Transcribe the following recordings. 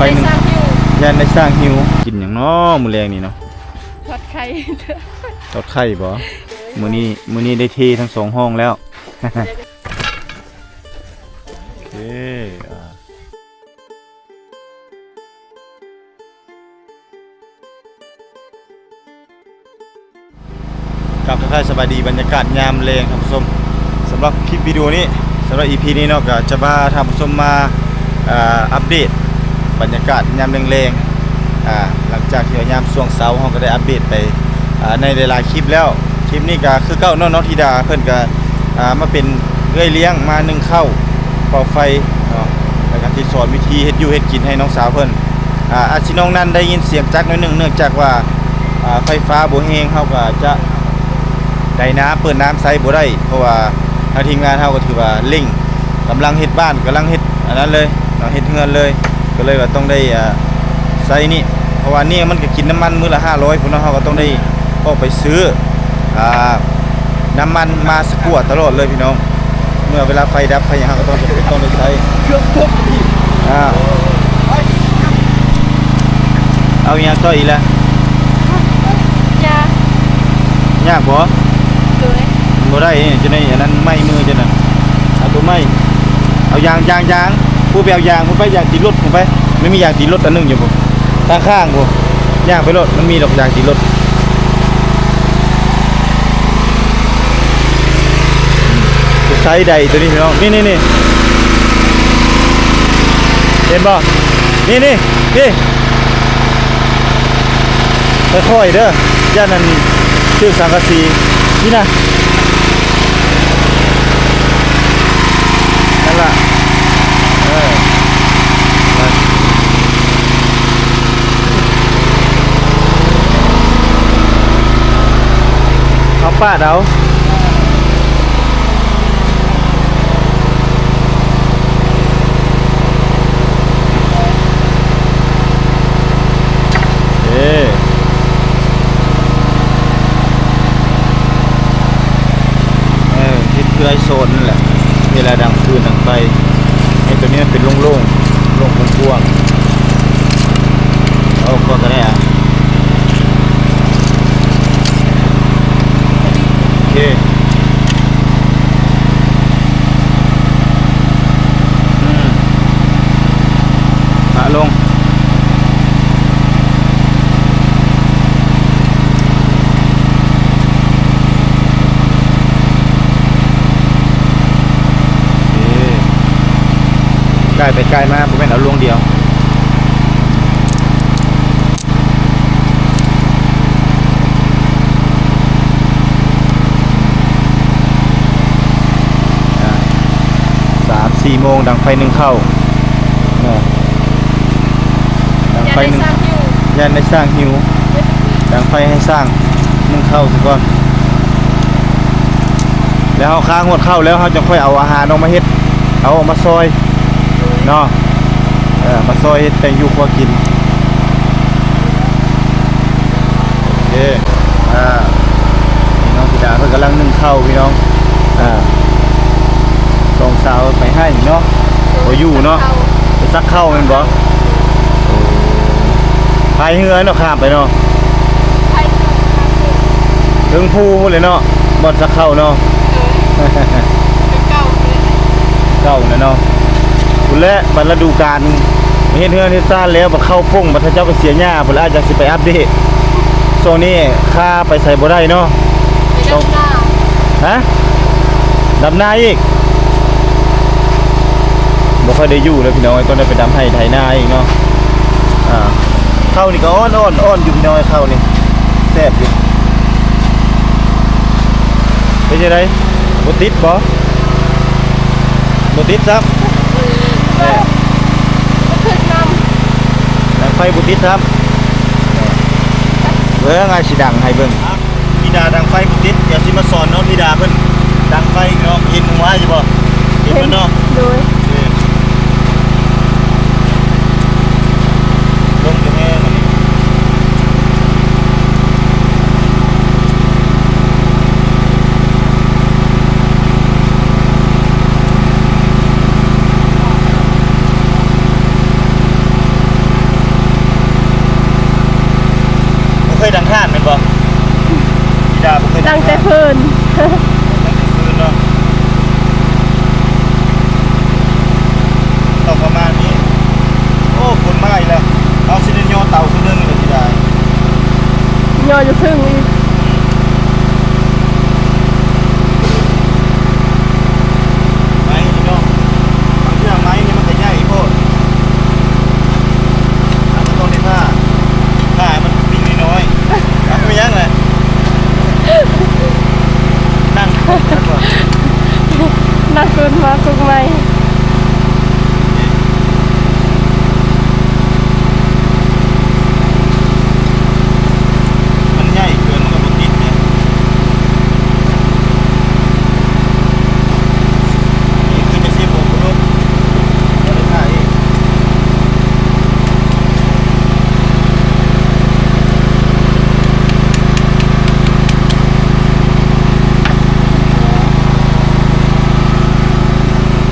ໄດ້ສ້າງຫິວ ຢ້ານໄດ້ສ້າງຫິວ. ກິນຫຍັງເນາະມື້ແລງນີ້ເນາະ? ທອດໄຂ່ ທອດໄຂ່ບໍ? ມື້ນີ້ ມື້ນີ້ໄດ້ເທທັງສອງຫ້ອງແລ້ວ. ໂອເຄ ອ່າ ກາບທັກທາຍສະບາຍດີ ບັນຍາກາດຍາມແລງທ່ານຜູ້ຊົມ. ສຳລັບຄລິບວິດີໂອນີ້ ສຳລັບອີພີນີ້ເນາະ ກໍຈະພາທ່ານຜູ້ຊົມມາ ເອີ ອັບເດດບັນຍາກາດຍາມແລງໆ ອ່າ ຫຼັງຈາກທີ່ວ່າຍາມຊ່ວງເຊົ້າເຮົາກໍໄດ້ອັບເດດໄປ ອ່າ ໃນຫຼາຍໆຄລິບແລ້ວ. ຄລິບນີ້ກໍຄືເກົ່າເນາະ ນ້ອງທິດາເພິ່ນກໍ ອ່າ ມາເປັນເອື້ອຍລ້ຽງ ມາໜຶ້ງເຂົ້າ ເປົ່າໄຟເນາະ ແລ້ວກໍຊິສອນວິທີເຮັດຢູ່ເຮັດກິນໃຫ້ນ້ອງສາວເພິ່ນ. ອ່າ ອາດຊິນ້ອງນັ້ນໄດ້ຍິນສຽງຈັກໜ້ອຍໜຶ່ງ ເນື່ອງຈາກວ່າ ອ່າ ໄຟຟ້າບໍ່ແຮງ ເຮົາກໍອາດຈະໄດນ້ຳ ເປີດນ້ຳໃຊ້ບໍ່ໄດ້ ເພາະວ່າທາງທີມງານເຮົາກໍຖືວ່າເລັ່ງ ກຳລັງເຮັດບ້ານ ກຳລັງເຮັດອັນນັ້ນເລີຍເນາະ ເຮັດເຮືອນເລີຍ ກໍເລີຍວ່າຕ້ອງໄດ້ ອ່າ ໃຊ້ນີ້ ເພາະວ່ານີ້ມັນກໍກິນນ້ຳມັນມື້ລະຫ້າຮ້ອຍພຸ້ນເນາະ ເຮົາກໍຕ້ອງໄດ້ອອກໄປຊື້ ອ່າ ນ້ຳມັນມາສະກົວຕະຫຼອດເລີຍພີ່ນ້ອງ. ເມື່ອເວລາໄຟດັບໄຟຫຍັງ ເຮົາກໍຕ້ອງຈຳເປັນຕ້ອງໄດ້ໃຊ້ ເຄື່ອງຕົກອີກ. ອ່າ ເອົາຫຍັງຕໍ່ອີກລະ? ຢາງ ຍາກບໍ່? ໂດຍ ບໍ່ໄດ້ ຈັ່ງໃດອັນນັ້ນໄໝ້ມືຈັ່ງນັ້ນ. ເອົາຕົວໃໝ່ ເອົາຢາງ ຢາງ ຢາງ ຜູ້ໄປເອົາຢາງ ຜູ້ໄປຢາງຕີລົດ ຜູ້ໄປ ມັນມີຢາງຕີລົດອັນໜຶ່ງຢູ່ພຸ້ນ ຂ້າງໆ ພຸ້ນ ຍ່າງໄປໂລດ ມັນມີດອກຢາງຕີລົດ. ໃຊ້ໄດ້ຕົວນີ້ພີ່ນ້ອງ ນີ້ໆໆ ເຫັນບໍ່? ນີ້ໆ ນີ້ ຄ່ອຍໆເດີ ຢ້ານອັນຖືກສັງກະສີ ນີ້ນະ ນັ້ນລະ ເອີ ເຮົາປາດເອົາ. ເອີ ເອີ ເຮັດຄືໄອໂຊນນັ້ນແຫຼະ ເວລາດັງຟືນດັງໄຟ ໃຫ້ຕົວນີ້ມັນເປັນໂລ່ງໆ ໂລ່ງກວ້າງໆ ເອົາກ່ອນກໍໄດ້ອະ. ໂອເຄ ອືມ ປະລົງ ໂອເຄ ກາຍໄປກາຍມາ ບໍ່ແມ່ນເອົາລົງດຽວ. ອ່າ ສາມສີ່ໂມງ ດັງໄຟໜຶ້ງເຂົ້າ ເນາະ ດັງໄຟໜຶ້ງ ຢ້ານໄດ້ສ້າງຫິວ ຢ້ານໄດ້ສ້າງຫິວ ດັງໄຟໃຫ້ສ້າງໜຶ້ງເຂົ້າຊະກ່ອນ ແລ້ວເຮົາຄ້າງຮອດເຂົ້າແລ້ວ ເຮົາຈະຄ່ອຍເອົາອາຫານອອກມາເຮັດ ເອົາອອກມາຊອຍ ເນາະ ເອີ ມາຊອຍເຮັດແຕ່ງຢູ່ຄົວກິນ. ໂອເຄ ອ່າ ນ້ອງທິດາເພິ່ນກຳລັງໜຶ້ງເຂົ້າພີ່ນ້ອງ ອ່າ ສອງສາວໄປໃຫ້ເນາະ ບໍ່ຢູ່ເນາະ ໄປສັກເຂົ້າແມ່ນບໍ່? ໂອ້ ພາຍເຮືອເນາະ ຂ້າມໄປເນາະ ເທິງພູພຸ້ນແຫຼະເນາະ ບ່ອນສັກເຂົ້າເນາະ ເອີ ເກົ່າແລ້ວເນາະ ພຸ້ນແຫຼະ ບັດລະດູການເຮັດເຮືອນເຮັດຊານແລ້ວ ບັດເຂົ້າປົງ ບັດເຂົາເຈົ້າໄປເສຍຫຍ້າພຸ້ນ ອາດຈະຊິໄປອັບເດດ ຊ່ວງນີ້ຄາໄປໃສບໍ່ໄດ້ເນາະ ໄປດຳນາ ຮະ? ດຳນາອີກ ບໍ່ຄ່ອຍໄດ້ຢູ່ເດີພີ່ນ້ອງເອີຍ ຕ້ອງໄດ້ໄປດຳໄຮ່ໄຖນາອີກເນາະ ອ່າ ເຂົ້ານີ້ກໍອ່ອນໆ ອ່ອນຢູ່ພີ່ນ້ອງເອີຍ ເຂົ້ານີ້ແຊບຢູ່ ເປັນຈັ່ງໃດ ບໍ່ຕິດບໍ່? ບໍ່ຕິດຊ້ຳ ບໍ່ຂຶ້ນນຳ ດັງໄຟບໍ່ຕິດຊ້ຳ ເບິ່ງອ້າຍຊິດັງໃຫ້ເບິ່ງ ທິດາດັງໄຟບໍ່ຕິດ ດຽວຊິມາສອນນ້ອງທິດາເພິ່ນດັງໄຟເນາະ ເຫັນໝູອ້າຍຢູ່ບໍ່? ເຫັນເພິ່ນເນາະ ໂດຍ ໂອເຄ ລົມກໍແຮງອັນນີ້. ຕັ້ງທ່ານແມ່ນບໍ່? ທິດາບໍ່ເຄີຍຕັ້ງແຕ່ເພີ້ນ ຕັ້ງແຕ່ເພີ້ນເນາະ ຕ້ອງປະມານນີ້. ໂອ້ ຝົນມາອີກແລ້ວ ເອົາຊິໄດ້ຍໍເຕົາຄືເດີມນີ້ແຫຼະທິດາ ຍໍຢູ່ເທິງອີກ. ໄມ້ນີ້ເນາະ ບາງເທື່ອໄມ້ນີ້ມັນກະໃຫຍ່ໂພດ ມັນຕ້ອງໄດ້ຜ່າ ຜ່າໃຫ້ມັນປີ້ງນ້ອຍໆ ເອົາໄປຍັງລະ ນັ່ງ ນັ່ງ ນັ່ງ ມາກຸກໄມ້. ມັນໃຫຍ່ເກີນ ມັນກະບໍ່ຕິດເດ້ ນີ້ຄືຈະຊິບໍ່ລົດ ບໍ່ໄດ້ຖ່າຍອີກ.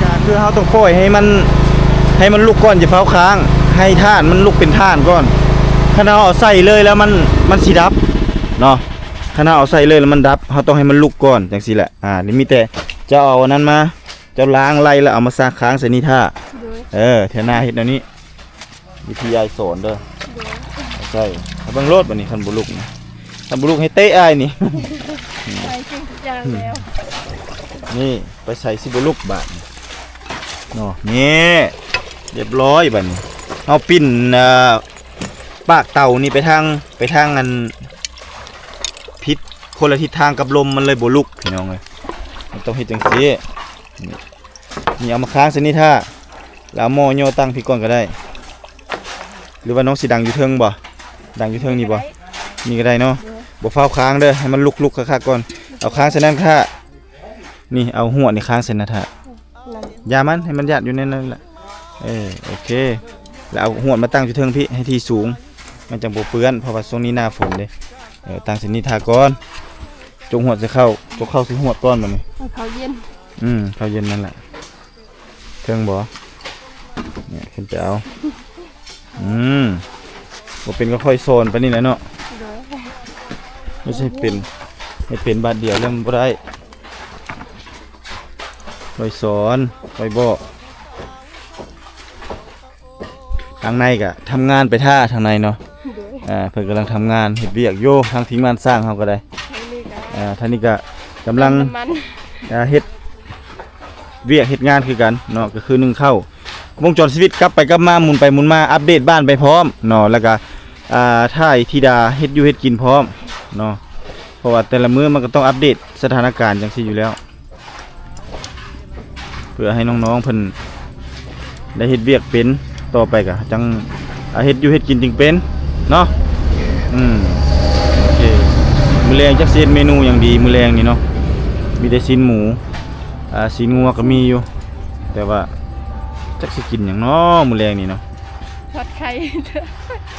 ກະຄືເຮົາຕ້ອງປ່ອຍໃຫ້ມັນ ໃຫ້ມັນລຸກກ່ອນ ຢ່າຟ້າວຄ້າງ ໃຫ້ຖ່ານມັນລຸກເປັນຖ່ານກ່ອນ. ຄັນເຮົາເອົາໃສ່ເລີຍແລ້ວມັນ ມັນຊິດັບເນາະ ຄັນເຮົາເອົາໃສ່ເລີຍແລ້ວມັນດັບ ເຮົາຕ້ອງໃຫ້ມັນລຸກກ່ອນ ຈັ່ງຊີ້ແຫຼະ. ອ່າ ນີ້ມີແຕ່ເຈົ້າເອົາອັນນັ້ນມາ ເຈົ້າລ້າງໄລ່ແລ້ວເອົາມາຊາກຄ້າງໃສ່ນີ້ຖ້າ. ໂດຍ ເອີ ເທື່ອໜ້າເຮັດແນວນີ້ ວິທີອ້າຍສອນເດີ. ໂດຍ ໃສ່ ເບິ່ງໂລດບັດນີ້ ຄັນບໍ່ລຸກນີ້ ຄັນບໍ່ລຸກໃຫ້ເຕະອ້າຍນີ້. ໄປເກັ່ງທຸກຢ່າງແລ້ວ ນີ້ ໄປໃສຊິບໍ່ລຸກບາດນີ້ເນາະ. ນີ້ ຮຽບຮ້ອຍບາດນີ້ ເຮົາປິ່ນ ເອີ ປາກເຕົານີ້ໄປທາງ ໄປທາງອັນ ຜິດຄົນລະທິດທາງກັບລົມ ມັນເລີຍບໍ່ລຸກ ພີ່ນ້ອງເອີຍ. ມັນຕ້ອງເຮັດຈັ່ງຊີ້ ນີ້ ນີ້ເອົາມາຄ້າງໃສ່ນີ້ຖ້າ ແລ້ວເອົາໝໍ້ຍໍຕັ້ງພີ້ກ່ອນກະໄດ້ ຫຼືວ່ານ້ອງຊິດັງຢູ່ເທິງບໍ່? ດັງຢູ່ເທິງນີ້ບໍ່? ນີ້ກະໄດ້ເນາະ. ບໍ່ຟ້າວຄ້າງເດີ ໃຫ້ມັນລຸກໆຄັກໆກ່ອນ ເອົາຄ້າງໃສ່ນັ້ນຖ້າ. ນີ້ ເອົາຫວດນີ້ຄ້າງໃສ່ນັ້ນຖ້າ ຢ່າມັນ ໃຫ້ມັນຢາດຢູ່ໃນນັ້ນແຫຼະ. ເອີ ໂອເຄ ແລ້ວເອົາຫວດມາຕັ້ງຢູ່ເທິງພີ້ ໃຫ້ທີ່ສູງ ມັນຈັ່ງບໍ່ເປື້ອນ ເພາະວ່າຊ່ວງນີ້ໜ້າຝົນເດ້. ເອີ ຕັ້ງໃສ່ນີ້ຖ້າກ່ອນ ຈົກຫວດໃສ່ເຂົ້າ ຈົກເຂົ້າໃສ່ຫວດກ່ອນບາດນີ້ ເອົາເຂົ້າເຢັນ. ອືມ ເຂົ້າເຢັນນັ້ນແຫຼະ ເທິງບໍ່? ນີ້ ຂຶ້ນໄປເອົາ. ອືມ ບໍ່ເປັນກະຄ່ອຍສອນໄປນີ້ແຫຼະເນາະ. ໂດຍ ບໍ່ໃຊ່ເປັນ ໃຫ້ເປັນບາດດຽວແລ້ວມັນບໍ່ໄດ້ ຄ່ອຍສອນ ຄ່ອຍບອກ. ທາງໃນກະທຳງານໄປຖ້າທາງໃນເນາະ. ໂດຍ ອ່າ ເພິ່ນກຳລັງທຳງານເຮັດວຽກຢູ່ ທາງທີມງານຊ່າງເຮົາກະໄດ້. ທາງນີ້ກະ ອ່າ ທາງນີ້ກະກຳລັງ ນ້ຳມັນ ອ່າ ເຮັດວຽກເຮັດງານຄືກັນເນາະ ກະຄືໜຶ້ງເຂົ້າ. ວົງຈອນຊີວິດກັບໄປກັບມາ ໝູນໄປໝູນມາ ອັບເດດບ້ານໄປພ້ອມເນາະ ແລ້ວກະ ອ່າ ຖ່າຍທິດາເຮັດຢູ່ເຮັດກິນພ້ອມເນາະ ເພາະວ່າແຕ່ລະມື້ມັນກະຕ້ອງອັບເດດສະຖານະການຈັ່ງຊີ້ຢູ່ແລ້ວ. ເພື່ອໃຫ້ນ້ອງໆເພິ່ນໄດ້ເຮັດວຽກເປັນ ຕໍ່ໄປກະຈັ່ງ ອາ ເຮັດຢູ່ເຮັດກິນຈຶ່ງເປັນເນາະ. ອືມ ໂອເຄ ມື້ແລງຈັກຊິເຮັດເມນູຫຍັງດີ ມື້ແລງນີ້ເນາະ ມີແຕ່ຊີ້ນໝູ ອາ ຊີ້ນງົວກະມີຢູ່ ແຕ່ວ່າຈັກຊິກິນຫຍັງເນາະ ມື້ແລງນີ້ເນາະ. ທອດໄຂ່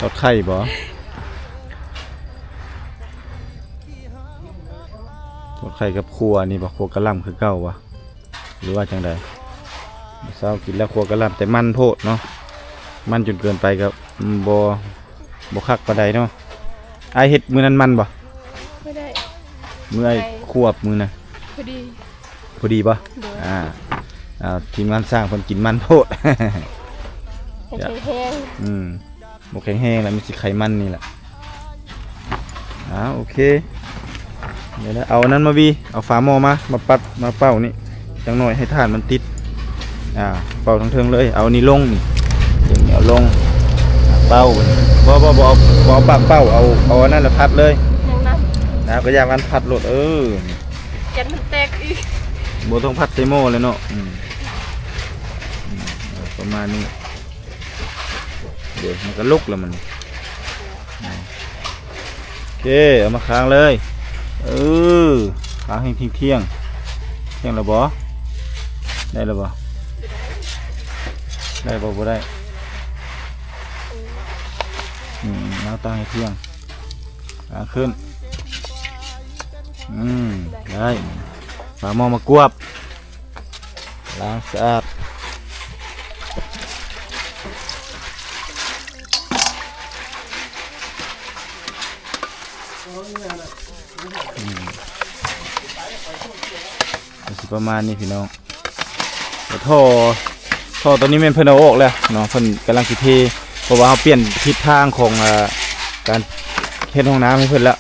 ທອດໄຂ່ບໍ? ທອດໄຂ່ກັບຂົ້ວນີ້ບໍ? ຂົ້ວກະຫຼ່ຳຄືເກົ່າບໍ ຫຼືວ່າຈັ່ງໃດ? ເຊົ້າກິນແລ້ວຂົ້ວກະຫຼ່ຳ ແຕ່ມັນໂພດເນາະ ມັນຈົນເກີນໄປກະ ອືມ ບໍ່ ບໍ່ຄັກປານໃດເນາະ. ອ້າຍເຮັດມື້ນັ້ນມັນບໍ? ບໍ່ໄດ້ ມື້ອ້າຍ ໄຂ່ ຂົ້ວມື້ນະ ພໍດີ ພໍດີບໍ່? ໂດຍ ອ່າ ອ່າ ທີມງານຊ່າງເພິ່ນກິນມັນໂພດ ໃຫ້ແຂງແຮງ ອືມ ບໍ່ແຂງແຮງລະ ມີແຕ່ໄຂມັນນີ້ລະ. ອ່າ ໂອເຄ ດຽວນະ ເອົາອັນນັ້ນມາວີ ເອົາຝາໝໍ້ມາ ມາປັດ ມາເປົ່ານີ້ ຈັກໜ້ອຍໃຫ້ຖ່ານມັນຕິດ ອ່າ ເປົ່າທາງເທິງເລີຍ ເອົານີ້ລົງນີ້ ດຽວນີ້ເອົາລົງ ເປົ່າ ບໍ່ ບໍ່ ບໍ່ເອົາ ບໍ່ເອົາປາກເປົ່າ ເອົາ ເອົາອັນນັ້ນລະພັດເລີຍ ຍັງນະ ອ່າ ກະຢ່າງນັ້ນພັດໂລດ ເອີ ຢ້ານມັນແຕກອີກ ບໍ່ຕ້ອງພັດໃສ່ໝໍ້ແລ້ວເນາະ ອືມ ອືມ ປະມານນີ້ ເດ ມັນກະລຸກແລ້ວມັນ ອືມ ໂອເຄ ເອົາມາຄ້າງເລີຍ ເອີ ຄ້າງໃຫ້ທ່ຽງໆ ທ່ຽງແລ້ວບໍ? ໄດ້ແລ້ວບໍ? ໄດ້ບໍ? ບໍ່ໄດ້ ອືມ ເອົາຕັ້ງໃຫ້ທ່ຽງ ອ່າ ຂຶ້ນ ອືມ ໄດ້ ຝາໝໍ້ມາກວບ ລ້າງສະອາດ. ອືມ ກໍຊິປະມານນີ້ພີ່ນ້ອງ. ແລ້ວທໍ່ ທໍ່ຕົວນີ້ແມ່ນເພິ່ນເອົາອອກແລ້ວເນາະ ເພິ່ນກຳລັງຊິເທ ເພາະວ່າເຮົາປ່ຽນທິດທາງຂອງ ອາ ການເຮັດຫ້ອງນ້ຳໃຫ້ເພິ່ນແລ້ວ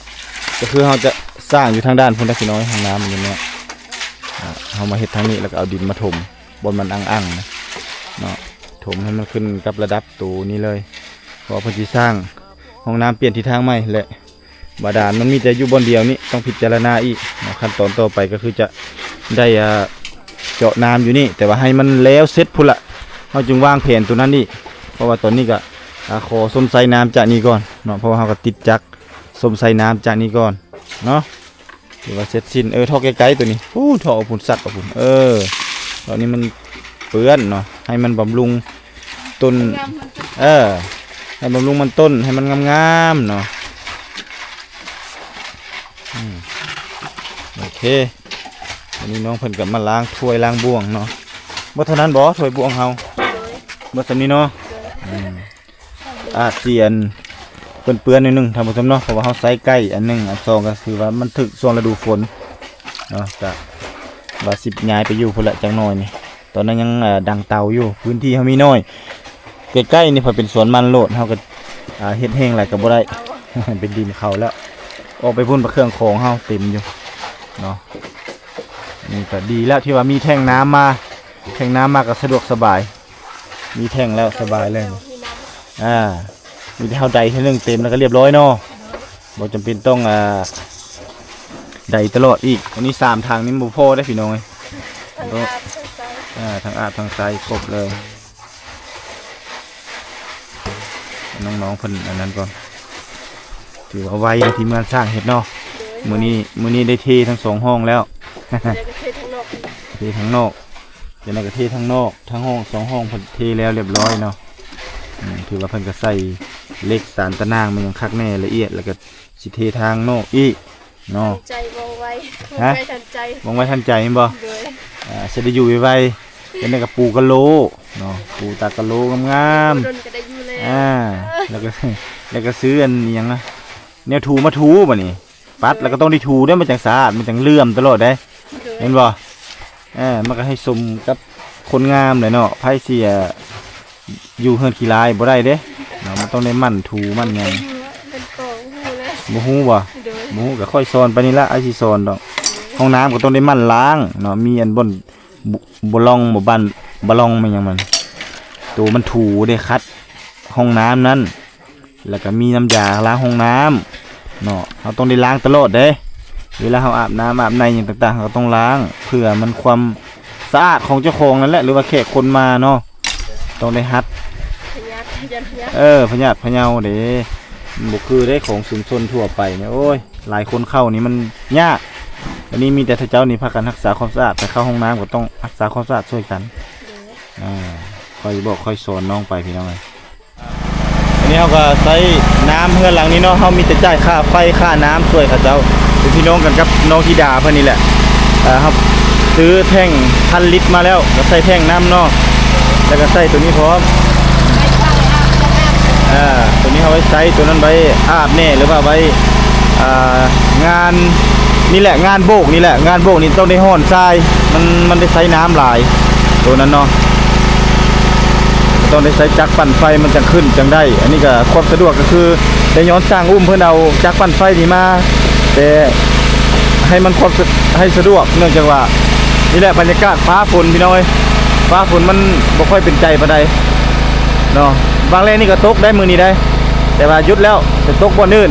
ກໍຄືເຮົາຈະສ້າງຢູ່ທາງດ້ານພຸ້ນນະພີ່ນ້ອງ. ຫ້ອງນ້ຳຢູ່ນີ້ ອາ ເຮົາມາເຮັດທາງນີ້ ແລ້ວກໍເອົາດິນມາຖົມບ່ອນມັນອັ່ງໆນະເນາະ ຖົມໃຫ້ມັນຂຶ້ນກັບລະດັບໂຕນີ້ເລີຍ ເພາະວ່າເພິ່ນຊິສ້າງຫ້ອງນ້ຳ ປ່ຽນທິດທາງໃໝ່ ແລະ ບາດານມັນມີແຕ່ຢູ່ບ່ອນດຽວນີ້ ຕ້ອງພິຈາລະນາອີກເນາະ. ຂັ້ນຕອນຕໍ່ໄປກໍຄືຈະໄດ້ ອາ ເຈາະນ້ຳຢູ່ນີ້ ແຕ່ວ່າໃຫ້ມັນແລ້ວເສັດພຸ້ນລະ ເຮົາຈຶ່ງວາງແຜນໂຕນັ້ນອີກ ເພາະວ່າຕອນນີ້ກໍ ອາ ຂໍຊົມໃຊ້ນ້ຳຈາກນີ້ກ່ອນເນາະ ເພາະວ່າເຮົາກໍຕິດຈັກຊົມໃຊ້ນ້ຳຈາກນີ້ກ່ອນເນາະ. ຖືວ່າເສັດສິ້ນ. ເອີ ທໍ່ໄກໆໂຕນີ້ ພຸ້ນ ທໍ່ອອກພຸ້ນ ສັດອອກພຸ້ນ. ເອີ ຕອນນີ້ມັນເປື້ອນເນາະ ໃຫ້ມັນບຳລຸງ ຕົ້ນ ງາມມັນຕົ້ນ ເອີ ໃຫ້ບຳລຸງມັນຕົ້ນ ໃຫ້ມັນງາມໆເນາະ. ອືມ ໂອເຄ ອັນນີ້ນ້ອງເພິ່ນກໍມາລ້າງຖ້ວຍລ້າງບ່ວງເນາະ. ເບິດເທົ່ານັ້ນບໍ່ ຖ້ວຍບ່ວງເຮົາ? ໂດຍ ເບິດສ່ຳນີ້ເນາະ. ໂດຍ ອືມ ອາດຊິອັນເປື້ອນໆໜ້ອຍໜຶ່ງທ່ານຜູ້ຊົມເນາະ ເພາະວ່າເຮົາໃຊ້ໄກ່ອັນໜຶ່ງ ອັນສອງກໍຄືວ່າມັນຖືກຊ່ວງລະດູຝົນເນາະ ກະວ່າຊິຍ້າຍໄປຢູ່ພຸ້ນລະຈັກໜ້ອຍນີ້. ຕອນນັ້ນຍັງ ເອີ ດັງເຕົາຢູ່ ພື້ນທີ່ເຮົາມີໜ້ອຍ ໃກ້ໆນີ້ເພິ່ນເປັນສວນມັນໂລດ ເຮົາກໍ ອາ ເຮັດແຮງຫຼາຍກໍບໍ່ໄດ້ ເປັນດິນເຂົາແລ້ວ. ອອກໄປພຸ້ນ ປະເຄື່ອງຂອງເຮົາເຕັມຢູ່ເນາະ. ນີ້ກໍດີແລ້ວທີ່ວ່າມີແທ້ງນ້ຳມາ ແທ້ງນ້ຳມາກໍສະດວກສະບາຍ ມີແທ້ງແລ້ວສະບາຍເລີຍ. ອາ ມີແຕ່ເຮົາໄດເທື່ອໜຶ່ງເຕັມແລ້ວກໍລຽບຮ້ອຍເນາະ ບໍ່ຈຳເປັນຕ້ອງ ອາ ໄດຕະຫຼອດອີກ. ອັນນີ້ສາມຖັງນີ້ບໍ່ພໍເດ້ພີ່ນ້ອງເອີຍ ທັງອາບທັງໃສ່ ອາ ທັງອາບທັງໃສ່ຄົບເລີຍ. ນ້ອງໆເພິ່ນອັນນັ້ນກ່ອນ ຖືວ່າໄວທີ່ເມືອງຊ້າງເຮັດເນາະ. ໂດຍ ມື້ນີ້ ມື້ນີ້ໄດ້ເທທັງສອງຫ້ອງແລ້ວ ແລ້ວກໍເທທາງນອກອີກ ເທທາງນອກ ຈັ່ງໃດກໍເທທາງນອກ ທາງຫ້ອງສອງຫ້ອງເພິ່ນເທແລ້ວລຽບຮ້ອຍເນາະ. ອືມ ຖືວ່າເພິ່ນກໍໃສ່ເຫຼັກສານຕະໜ່າງ ແມ່ນຫຍັງຄັກແນ່ລະອຽດ ແລ້ວກໍຊິເທທາງນອກອີກເນາະ. ທັນໃຈ ວ່ອງໄວ ຫະ? ວ່ອງໄວທັນໃຈ ວ່ອງໄວທັນໃຈແມ່ນບໍ່? ໂດຍ ອາ ຊິໄດ້ຢູ່ໄວໆ ຈັ່ງໃດກໍປູກະໂຫຼເນາະ ປູຕາກະໂຫຼງາມໆ ໂດນກໍໄດ້ຢູ່ແລ້ວ ອາ ແລ້ວກໍ ແລ້ວກໍຊື້ອັນຫຍັງນະ ແນວຖູມາຖູບາດນີ້ ປັດແລ້ວກໍຕ້ອງໄດ້ຖູເດ້ ມັນຈັ່ງສະອາດ ມັນຈັ່ງເຫຼື້ອມຕະຫຼອດເດ້ ໂດຍ ແມ່ນບໍ່? ເອີ ມັນກໍໃຫ້ສົມກັບຄົນງາມແຫຼະເນາະ ໃຜຊິ ອາ ຢູ່ເຮືອນຂີ້ລາຍບໍ່ໄດ້ເດ້ເນາະ ມັນຕ້ອງໄດ້ໝັ່ນຖູໝັ່ນຫຍັງ. ຢູ່ເຮືອນກໍບໍ່ຮູ້ແລ້ວ ບໍ່ຮູ້ບໍ່? ໂດຍ ບໍ່ຮູ້ກໍຄ່ອຍສອນໄປນີ້ລະ ອ້າຍຊິສອນດອກ. ໂດຍ ຫ້ອງນ້ຳກໍຕ້ອງໄດ້ໝັ່ນລ້າງເນາະ ມີອັນບ່ອນ ບ- ບະລ່ອງ ບໍ່ ບານ ບະລ່ອງແມ່ນຫຍັງມັນ ໂຕມັນຖູເດ້ ຂັດຫ້ອງນ້ຳນັ້ນ ແລ້ວກໍມີນ້ຳຢາລ້າງຫ້ອງນ້ຳເນາະ ເຮົາຕ້ອງໄດ້ລ້າງຕະຫຼອດເດ້. ເວລາເຮົາອາບນ້ຳອາບໃນຫຍັງຕ່າງໆ ເຮົາກໍຕ້ອງລ້າງ ເພື່ອມັນຄວາມສະອາດຂອງເຈົ້າຂອງນັ້ນແຫຼະ ຫຼືວ່າແຂກຄົນມາເນາະ ຕ້ອງໄດ້ຫັດ ພະຍາດ ຢ້ານພະຍາດ ເອີ ພະຍາດພະເຍົາເດ້ ມັນບໍ່ຄືເດ້ຂອງຊຸມຊົນທົ່ວໄປນີ້ ໂອ້ຍ ຫຼາຍຄົນເຂົ້ານີ້ມັນຍາກ. ອັນນີ້ມີແຕ່ເຂົາເຈົ້ານີ້ພາກັນຮັກສາຄວາມສະອາດ ໄປເຂົ້າຫ້ອງນ້ຳກໍຕ້ອງຮັກສາຄວາມສະອາດຊ່ວຍກັນ. ໂດຍ ອາ ຄ່ອຍບອກຄ່ອຍສອນນ້ອງໄປ ພີ່ນ້ອງເອີຍ. ອັນນີ້ເຮົາກໍໃຊ້ນ້ຳເຮືອນຫຼັງນີ້ເນາະ ເຮົາມີແຕ່ຈ່າຍຄ່າໄຟຄ່ານ້ຳຊ່ວຍເຂົາເຈົ້າ ເປັນພີ່ນ້ອງກັນກັບນ້ອງທິດາເພິ່ນນີ້ແຫຼະ. ເອີ ເຮົາຊື້ແທ້ງພັນລິດມາແລ້ວ ກໍໃສ່ແທ້ງນ້ຳເນາະ ແລ້ວກໍໃສ່ໂຕນີ້ພ້ອມ. ເອີ ໂຕນີ້ເຮົາໄວ້ໃຊ້ ໂຕນັ້ນໄວ້ອາບແດ່ ຫຼືວ່າໄວ້ ອ່າ ງານນີ້ແຫຼະ ງານໂບກນີ້ແຫຼະ ງານໂບກນີ້ຕ້ອງໄດ້ຮ່ອນຊາຍ ມັນ ມັນໄດ້ໃຊ້ນ້ຳຫຼາຍ ໂຕນັ້ນເນາະ ຕ້ອງໄດ້ໃຊ້ຈັກປັ່ນໄຟ ມັນຈັ່ງຂຶ້ນຈັ່ງໄດ້. ອັນນີ້ກໍຄວາມສະດວກກໍຄືໄດ້ຍ້ອນຊ່າງອຸ້ມເພິ່ນເອົາຈັກປັ່ນໄຟນີ້ມາ ແຕ່ໃຫ້ມັນຄວາມສະ ໃຫ້ສະດວກ ເນື່ອງຈາກວ່າ ນີ້ແຫຼະບັນຍາກາດຟ້າຝົນ ພີ່ນ້ອງເອີຍ ຟ້າຝົນມັນບໍ່ຄ່ອຍເປັນໃຈປານໃດເນາະ. ບາງແລງນີ້ກໍຕົກໄດ້ມື້ນີ້ໄດ້ ແຕ່ວ່າຢຸດແລ້ວ ໄປຕົກບ່ອນອື່ນ.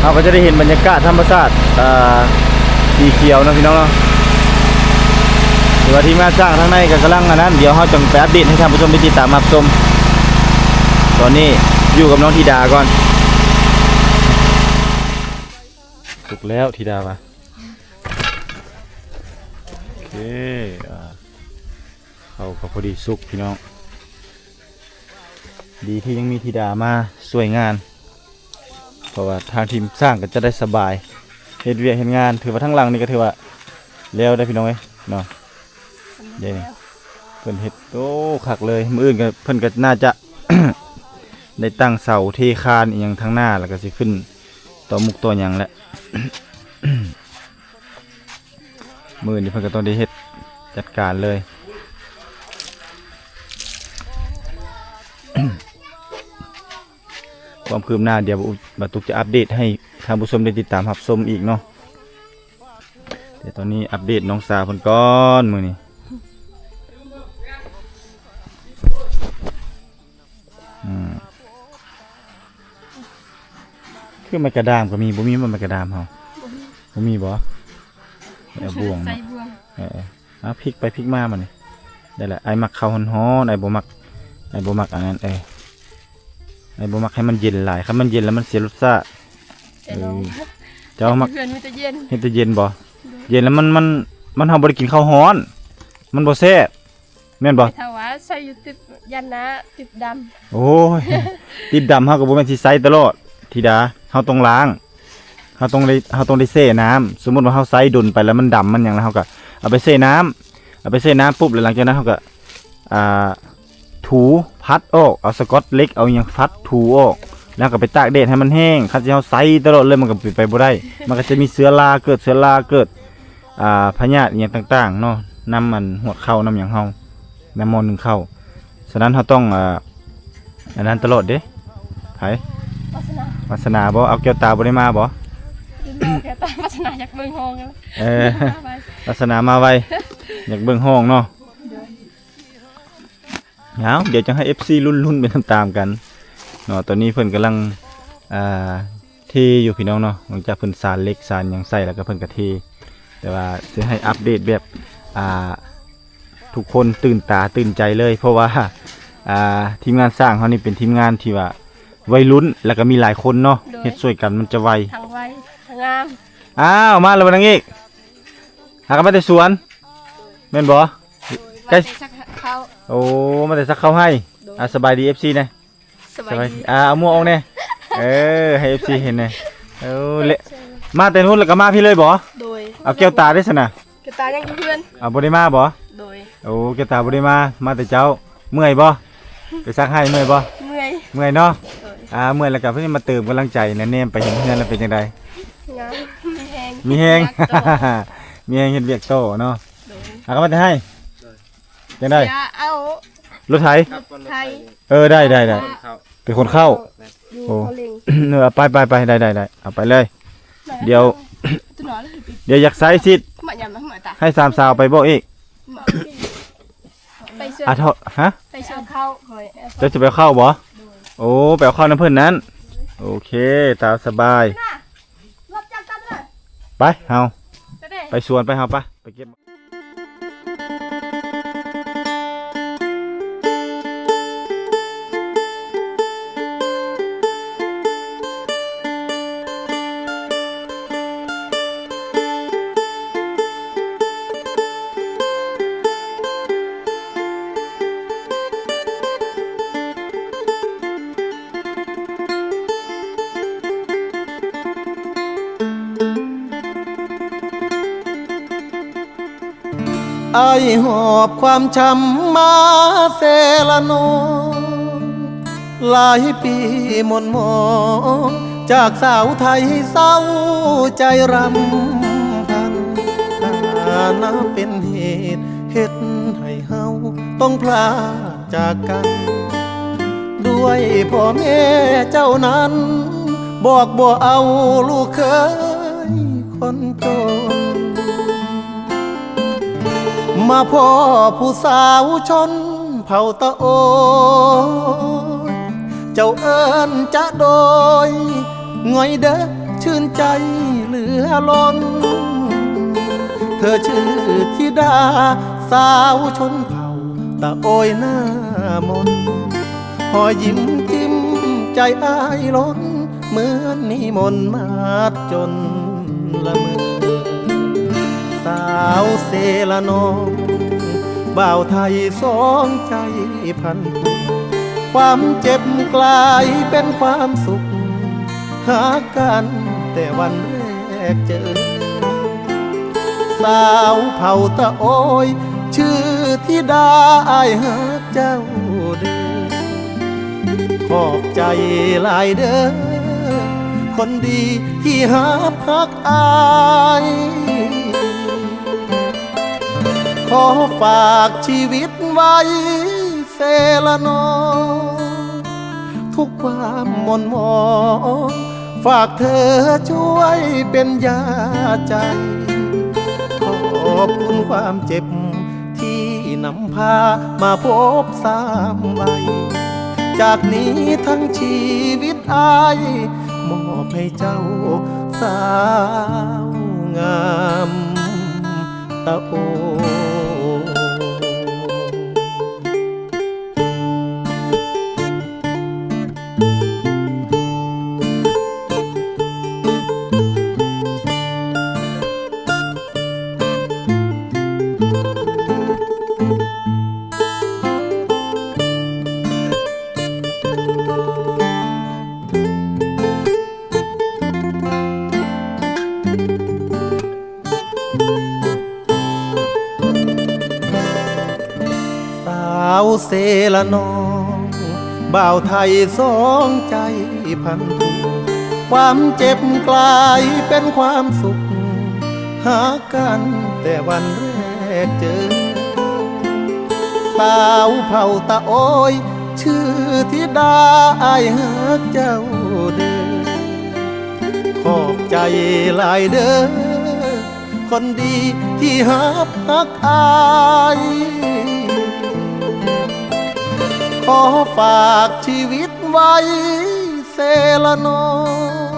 ເຮົາກໍຈະໄດ້ເຫັນບັນຍາກາດທຳມະຊາດ ອ່າ ສີຂຽວເນາະ ພີ່ນ້ອງເນາະ. ຖືວ່າທີມງານສ້າງທາງໃນກໍກຳລັງອັນນັ້ນ ດຽວເຮົາຈັ່ງໄປອັບເດດໃຫ້ທ່ານຜູ້ຊົມໄດ້ຕິດຕາມຮັບຊົມ. ຕອນນີ້ຢູ່ກັບນ້ອງທິດາກ່ອນ. ສຸກແລ້ວທິດາວ່າ. ໂອເຄ ອ່າ ເຂົ້າກໍພໍດີສຸກ ພີ່ນ້ອງ. ດີທີ່ຍັງມີທິດາມາຊ່ວຍງານ ເພາະວ່າທາງທີມຊ່າງກໍຈະໄດ້ສະບາຍເຮັດວຽກເຮັດງານ. ຖືວ່າທາງຫຼັງນີ້ກໍຖືວ່າແລ້ວໄດ໋ ພີ່ນ້ອງເອີຍເນາະ. ເດ້ ເພິ່ນເຮັດ ໂອ້ ຄັກເລີຍ. ມື້ອື່ນກໍ ເພິ່ນກໍໜ້າຈະໄດ້ຕັ້ງເສົາເທຄານອີ່ຫຍັງທາງໜ້າ ແລ້ວກໍຊິຂຶ້ນ ຕໍ່ໝູກຕໍ່ຫຍັງແຫຼະ. ມື້ນີ້ເພິ່ນກໍຕ້ອງໄດ້ເຮັດຈັດການເລີຍ. ຄວາມຄືບໜ້າ ດຽວບ່າວຕຸກຈະອັບເດດໃຫ້ທ່ານຜູ້ຊົມໄດ້ຕິດຕາມຮັບຊົມອີກເນາະ. ແຕ່ຕອນນີ້ອັບເດດນ້ອງສາວເພິ່ນກ່ອນມື້ນີ້. ອືມ ຄືໄມ້ກະດາມກໍມີ ບໍ່ມີບໍ່ໄມ້ກະດາມເຮົາ? ບໍ່ມີ. ບໍ່ມີບໍ່? ເອົາບ່ວງ ໃສ່ບ່ວງ. ເອີ ເອົາ ພິກໄປພິກມາບັດນີ້. ໄດ້ລະ. ອ້າຍມັກເຂົ້າຮ້ອນໆ ອ້າຍບໍ່ມັກ ອ້າຍບໍ່ມັກອັນນັ້ນ. ເອີ ອ້າຍບໍ່ມັກໃຫ້ມັນເຢັນຫຼາຍ ຄັນມັນເຢັນແລ້ວມັນເສຍລົດຊາດ. ເອີ ເຈົ້າມັກ ເຮັດຢູ່ເຮືອນມີແຕ່ເຢັນ ເຮັດແຕ່ເຢັນບໍ່? ໂດຍ. ເຢັນແລ້ວມັນ ມັນ ມັນ ເຮົາບໍ່ໄດ້ກິນເຂົ້າຮ້ອນ ມັນບໍ່ແຊບ. ແມ່ນບໍ່? ແຕ່ວ່າໃສ່ຢູ່ຕິບ ຢ້ານໜ້າຕິບດຳ. ໂອ້ຍ ຕິບດຳເຮົາກໍບໍ່ແມ່ນຊິໃສ່ຕະຫຼອດທິດາ ເຮົາຕ້ອງລ້າງ ເຮົາຕ້ອງໄດ້ ເຮົາຕ້ອງໄດ້ແຊ່ນ້ຳ. ສົມມຸດວ່າເຮົາໃສ່ດົນໄປແລ້ວມັນດຳມັນຫຍັງ ແລ້ວເຮົາກໍເອົາໄປແຊ່ນ້ຳ ເອົາໄປແຊ່ນ້ຳປຸບ ແລ້ວຫຼັງຈາກນັ້ນເຮົາກໍ ອ່າ ຖູພັດອອກ ເອົາສະກອດເຫຼັກ ເອົາຫຍັງພັດຖູອອກ ແລ້ວກໍໄປຕາກແດດໃຫ້ມັນແຫ້ງ. ຄັນຊິເຮົາໃສ່ຕະຫຼອດເລີຍ ມັນກໍເປັນໄປບໍ່ໄດ້ ມັນກໍຈະມີເຊື້ອລາເກີດ ເຊື້ອລາເກີດ ອ່າ ພະຍາດອີ່ຫຍັງຕ່າງໆເນາະ ນຳອັນຫວດເຂົ້າ ນຳຫຍັງເຮົາ ນຳໝໍ້ໜຶ້ງເຂົ້າ. ສະນັ້ນເຮົາຕ້ອງ ອ່າ ອັນນັ້ນຕະຫຼອດເດ້. ໃຜ? ວາສະໜາ. ວາສະໜາບໍ່? ເອົາແກ້ວຕາບໍ່ໄດ້ມາບໍ່? ແກ້ວຕາ ວາສະໜາຢາກເບິ່ງຫ້ອງ. ເອີ ວາສະໜາມາໄວ ຢາກເບິ່ງຫ້ອງເນາະ. ເອົາ ດຽວຈັ່ງໃຫ້ເອັຟຊີລຸ້ນໆໄປຕາມໆກັນເນາະ. ຕອນນີ້ເພິ່ນກຳລັງ ອ່າ ເທຢູ່ພີ່ນ້ອງເນາະ ຫຼັງຈາກເພິ່ນສານເຫຼັກສານຫຍັງໃສ່ແລ້ວກໍເພິ່ນກໍເທ. ແຕ່ວ່າຊິໃຫ້ອັບເດດແບບ ອ່າ ທຸກຄົນຕື່ນຕາຕື່ນໃຈເລີຍ ເພາະວ່າ ອ່າ ທີມງານຊ່າງເຮົານີ້ເປັນທີມງານທີ່ວ່າໄວລຸ້ນ ແລ້ວກໍມີຫຼາຍຄົນເນາະ. ໂດຍ. ເຮັດຊ່ວຍກັນມັນຈະໄວ ທັງໄວທັງງາມ. ອ້າວ ມາແລ້ວບໍ່ນາງເອກ? ຫາກັນມາແຕ່ສວນ ແມ່ນບໍ່? ໂດຍ. ໃກ້ ມາແຕ່ສັກເຂົ້າ. ໂອ້ ມາແຕ່ສັກເຂົ້າໄຮ່. ໂດຍ. ອ່າ ສະບາຍດີເອັຟຊີແດ່. ສະບາຍດີ. ອ່າ ເອົາໝວກອອກແດ່. ເອີ ໃຫ້ເອັຟຊີເຫັນແດ່. ເອີ ເລະ ມາແຕ່ພຸ້ນແລ້ວກໍມາພີ້ເລີຍບໍ່? ໂດຍ. ເອົາແກ້ວຕາເດ້ຊັ້ນນະ? ແກ້ວຕາຍັງຢູ່ເຮືອນ. ເອົາ ບໍ່ໄດ້ມາບໍ່? ໂດຍ. ໂອ້ ແກ້ວຕາບໍ່ໄດ້ມາ ມາແຕ່ເຊົ້າ. ເມື່ອຍບໍ່? ໄປສັກໄຮ່ເມື່ອຍບໍ່? ເມື່ອຍ. ເມື່ອຍເນາະ. ໂດຍ. ອ່າ ເມື່ອຍແລ້ວກໍເພິ່ນມາເຕີມກຳລັງໃຈນະ ແນມໄປເຫັນເຮືອນແລ້ວເປັນຈັ່ງໃດ? ງາມ ມີແຮງ ມີແຮງ ມີແຮງເຮັດວຽກຕໍ່ເນາະ. ໂດຍ. ອ່າ ກໍມາແຕ່ໄຮ່. ຈັ່ງໃດ? ເສຍເອົາລົດໄຖ. ລົດໄຖ. ເອີ ໄດ້ ໄດ້ ໄດ້ ເປັນຄົນເຂົ້າ. ໂອ້ ເອີ ໄປ ໄປ ໄປ ໄດ້ ໄດ້ ໄດ້ ເອົາໄປເລີຍ. ດຽວ ດຽວຢາກໃຊ້ສິດ ໃຫ້ສາມສາວໄປບອກອີກ. ອ່າ ຮະ? ໄປເຊື່ອເຂົ້າ. ເຈົ້າຈະໄປເຂົ້າບໍ່? ໂອ້ ໄປເອົາເຂົ້ານຳເພິ່ນນັ້ນ. ໂອເຄ ຕາມສະບາຍ. ໄປ ເຮົາ ໄປສວນ ໄປ ເຮົາໄປ ໄປເກັບ. ອ້າຍຫອບຄວາມຊ້ຳມາເຊລະນອງ ຫຼາຍປີໝົນໝອງ ຈາກສາວໄທເສົ້າໃຈຣຳພັນ ຖານະເປັນເຫດເຮັດໃຫ້ເຮົາຕ້ອງພລາກ ຈາກກັນ ດ້ວຍພໍ່ແມ່ເຈົ້ານັ້ນ ບອກບໍ່ເອົາລູກເຂີຍຄົນຈົນ ມາພໍ້ຜູ້ສາວຊົນເຜົ່າຕະໂອຍ ເຈົ້າເອີ້ນຈະໂດຍ ງ່ອຍເດີ ຊື່ນໃຈເຫຼືອລົ້ນ ເທີຊື່ທິດາ ສາວຊົນເຜົ່າຕະໂອຍໜ້າມົນ ຮອຍຍິ້ມຈິ້ມໃຈອ້າຍລົ້ນ ເໝືອນນິມົນມາດຈົນລະເມີ ສາວເຊລະນອງ ບ່າວໄທສອງໃຈພັນຜູກ ຄວາມເຈັບກລາຍເປັນຄວາມສຸກ ຮັກກັນແຕ່ວັນແລກເຈີ ສາວເຜົ່າຕະໂອຍ ຊື່ທິດາ ອ້າຍຮັກເຈົ້າເດີ ຂອບໃຈຫຼາຍເດີ ຄົນດີທີ່ຮັບຮັກອ້າຍ ຂໍຝາກຊີວິດໄວ້ເສລະໜອງ ທຸກຄວາມໝົ່ນໝອງ ຝາກເທີຊ່ວຍເປັນຢາໃຈ ຂອບຄຸນຄວາມເຈັບ ທີ່ນຳພາມາພົບຊ້ຳໄວ ຈາກນີ້ທັງຊີວິດອ້າຍ ມອບໃຫ້ເຈົ້າສາວງາມຕາໂອ. ສາວເສລະໜອງ ບ່າວໄທສອງໃຈພັນທຸກ ຄວາມເຈັບກາຍເປັນຄວາມສຸກ ຮັກກັນແຕ່ວັນແລກເຈີ ສາວເຜົ່າຕາໂອຍ ຊື່ທິດາ ອ້າຍຮັກເຈົ້າເດີ ຂອບໃຈຫຼາຍເດີ ຄົນດີທີ່ຮັບຮັກອ້າຍ ຂໍຝາກຊີວິດໄວ້ເສລະໜອງ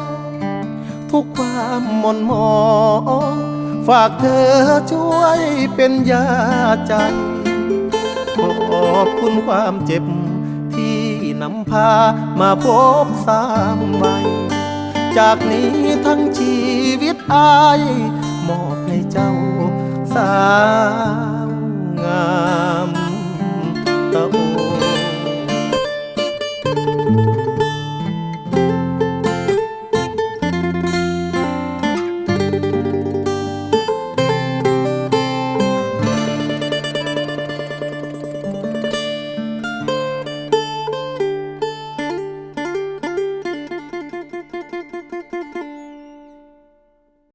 ທຸກຄວາມໝົ່ນໝອງ ຝາກເທີຊ່ວຍເປັນຢາໃຈ ຂອບຄຸນຄວາມເຈັບ ທີ່ນຳພາມາພົບຊ້ຳໄວ ຈາກນີ້ທັງຊີວິດອ້າຍ ມອບໃຫ້ເຈົ້າສາວງາມຕາໂອ.